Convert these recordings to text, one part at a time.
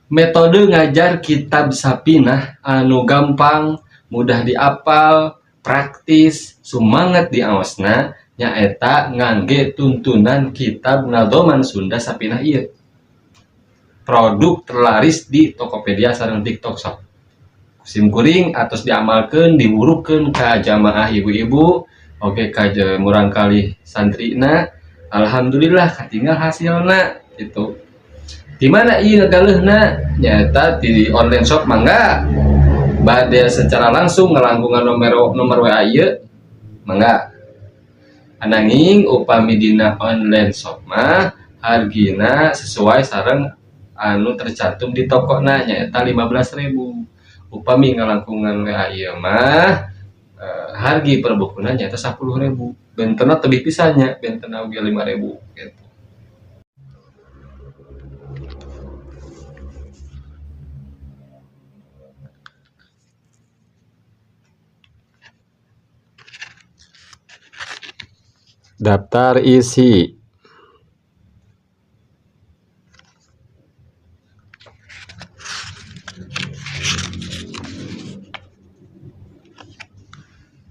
Metode ngajar kitab Sapinah anu gampang, mudah diapal, praktis, sumanget diaosna nyaeta ngangge tuntunan kitab Nadhoman Sunda Sapinah ieu. Produk terlaris di Tokopedia sareng TikTok Shop. Sim kuring atos diamalkeun, diwurukeun ka jamaah ibu-ibu, oge ka murangkalih santrina, alhamdulillah katinggal hasilna gitu. Di mana ieu ngagaleuhna? Nyaeta di online shop mangga. Bade secara langsung ngalangkungan nomor nomor WA ieu mangga. Ananging upami dina online shop mah hargina sesuai sareng anu tercantum di tokona, nyaeta 15.000. Upami ngalangkungan WA ieu mah hargi per bukuna nyaeta 10.000. Bentena tebih pisan nya, bentena oge 5.000 gitu. Daftar isi.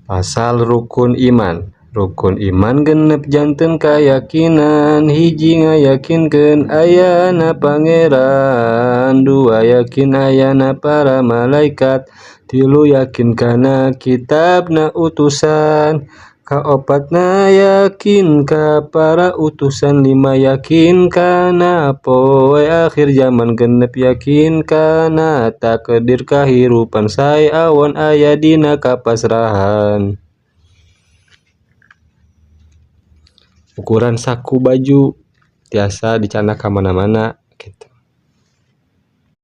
Pasal rukun iman. Rukun iman genep janten kayakinan, hiji ngayakinkeun ayana Pangeran, dua yakin ayana para malaikat, tilu yakin kana kitabna utusan, kaopatna yakin ka para utusan, lima yakin kana poe akhir zaman, genep yakin kana takdir kahirupan, sae awon aya dina kapasrahan. Ukuran saku baju tiasa dicandak ka mana-mana gitu.